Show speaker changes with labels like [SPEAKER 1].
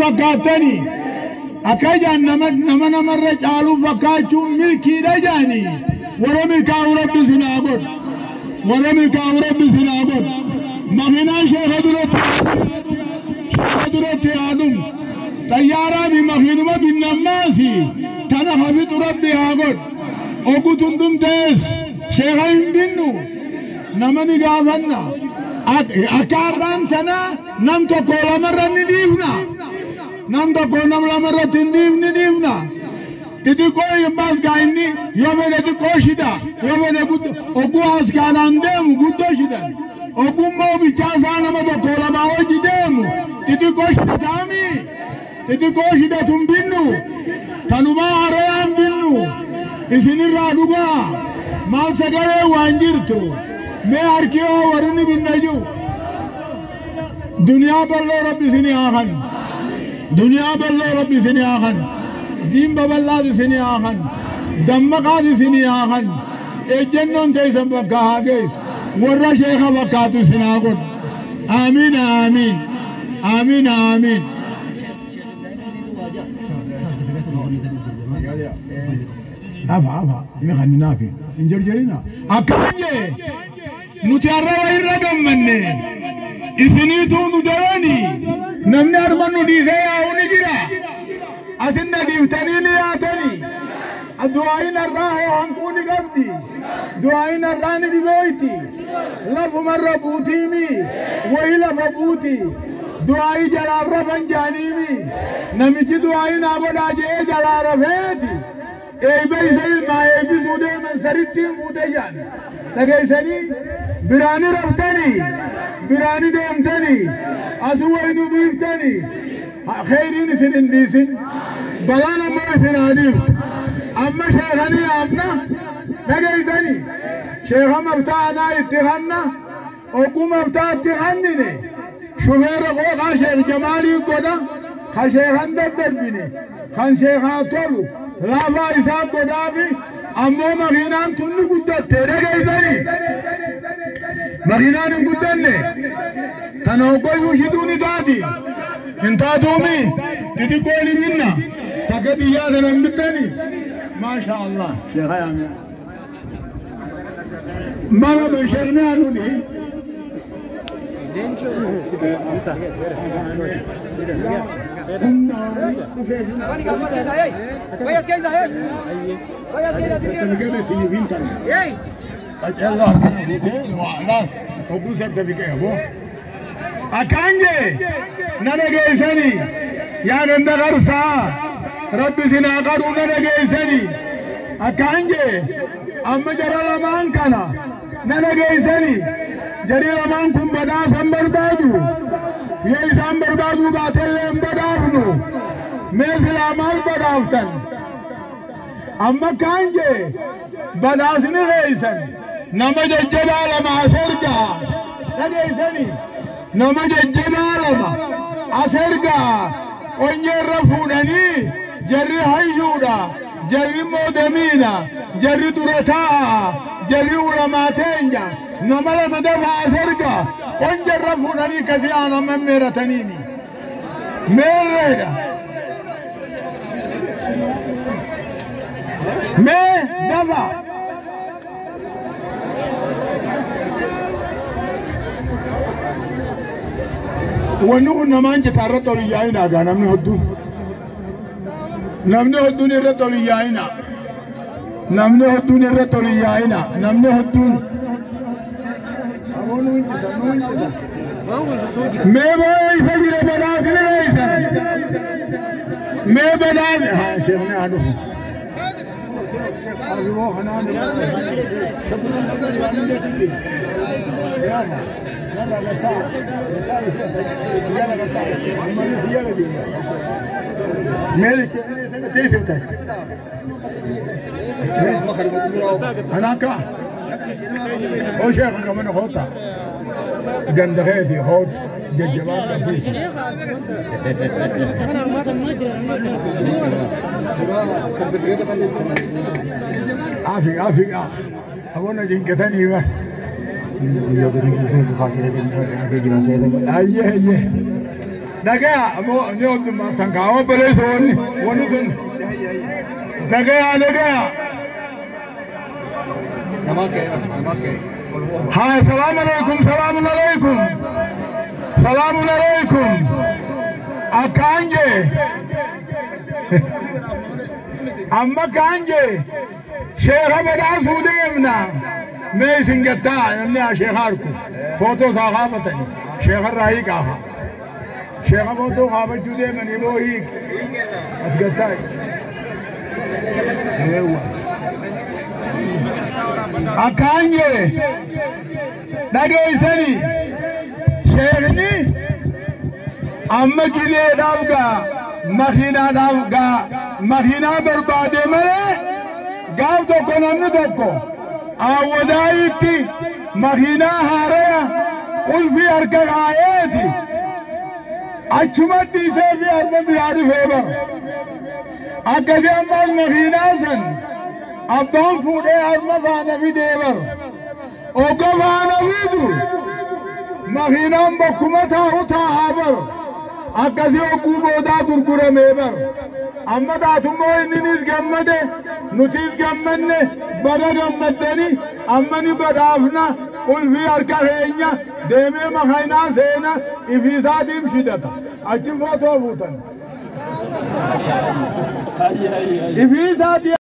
[SPEAKER 1] Fakkaatanii akka ijaan nama namarra caaluu fakkaachuun milkiidha jaanii warra milkaa'u Rabbi sinaa godhu. Warra milkaa'u Rabbi sinaa godhu. Makiinaan sheeka duratti haa dhumu. Xayyaaraa fi makiinuma binnammaasi tana hafixu Rabbi haa godhu. Ogutun dhumtees sheeka hin binnu nama ni gaafanna. Akka har'aan tana nam tokko lamarra ni dhiifna. Nam tokko nam lamarratti hin dhiifni dhiifna. Xixiqqoo himbaas gaa inni yoo fedhe xiqqoo shida yoo fedhe guddoo ogguu as kaanaan deemu guddoo shidan. Ogummaa bichaa isaa nama tokko lamaa hojii deemu xixiqqoo shida taami. Xixiqqoo shidatu hin binnu. Tanumaa harayaan binnu. Isinirraa dhugaa maal sagalee waan jirtu mee harki hoo warri binna jiru. Duniyaa bal'oo Rabbi isinii haa kennu. Duniyaa bal'oo Rabbi isinii haa kennu. Diin babal'aas isinii haa kennu. Dammaqaas isinii haa kennu. Ejjennoon teessan bakka haa geessu. Warra sheeka fakkaatu isin haa godhu. Aamiin aamiin. Aamiin aamiin. Afa afa inni kan naafi hin jarjarina. Akkam jee nuti har'a wayirra gammanne isiniituu nu darani namni harma nu dhiisee yaa'u ni jira. Asin na dhiiftanii ni yaatani. Du'aayin har'aa hoo hanquu ni qabdi. Du'aayin har'aa ni dhibooyti. Lafumarra buutiimi. Wayi lafa buuti. Du'aayi jalaan rafan jaaniimi. Namichi du'aayi naa godhaa je'ee jalaa rafeeti. Eebba isa ilmaa eebbisuu deeman sarittiin fuutee jaan. Dhageessanii biraani raftanii biraani deemtanii asu wayi nu dhiiftanii kheyriin isin hin dhiisin balaan ammoo isin haa dhiiftu. Amma sheekanii yaamna dhageessanii sheeka maftaa anaa itti kanna ogguu maftaa itti kannine shufeera qooqaa sheek Jamaalii godha ka sheekan daddarbine kan sheekaa tolu laafaa isaa godhaafi ammoo makiinaan tunni guddatte dhageessanii makiinaan hin guddanne tana hoggoyyuu shiduu ni taati hin taatuumi xixiqqoo ni binna takka biyyaa kana hin bittani maasha Allah sheeka yaamna mara sheekni hanuuni Akanje nana geessani yaa ganda qarsaa Rabbi sinaa qaruu nana geessani akanje amma jara lamaan kana nana geessani jari lamaan kun badhaasan barbaadu yoo isaan barbaaduu baatellee hin badhaafnu mee silaa maal badhaaftan amma kaan jee badhaasni geessan nama jajjabaa lama as ergaa dhageessani nama jajjabaa lama as ergaa onyeerra fuudhanii jarri hayyuudha jarri moodamiidha jarri dura taa'a jarri ulamaa teenya nama lama dafa as ergaa onyeerra fuudhanii kasii aanan mammeerataniini meerreedha mee dafa Wanni kun namaan citaa irratti ol hin yaa'inaa gaa namni hedduun. Namni hedduun irratti ol hin yaa'inaa. Namni hedduun irratti ol hin yaa'inaa. Namni hedduun. Mee boo'ee isa jira badhaasni reessan. Mee badhaasni. Haa sheekni haa dhufu. هناك هو شيخ كمان خوتا جندخيتي خوت ججبات عافي عافي اخ ابونا جنكتني بقى ايه ايه Dhagaya ni oddummaa tan kaawwa baleessa wanni wanni sun dhagaya dhagaya. Haa, salaamu alaikum, salaamu alaikum, salaamu alaikum. Akkaan jee amma kaan jee sheekha badhaasuu deemna. Mee isin gattaa namni haa sheekha arku footoo isaa kaafatani sheekha irraa hiiqaafa. Sheekha footoo kaafachuu deemanii boo hiik as gattaa. Akkaan jee dhageessani sheekni amma gizeedhaaf gaa makiinaadhaaf gaa makiinaa barbaade malee gaaf tokko namni tokko awwadaayitti makiinaa haaraya qulfii harka kaayeeti achuma dhiisee fi harma biraa dhufee bara akkasii ammaas makiinaa san abbaan fuudhee harma faana fidee bara ogga faana fidu makiinaan bakkuma taa'u taa'aa bara akkasii hogguu boodaa gurguramee bara amma taatummoo inninis gammade nutis gammanne baga gammaddani amma ni badhaafna qulfii harka keenya deemee makiinaa seena ifiisaatiin fidata achi footoo fuutan ifiisaatii.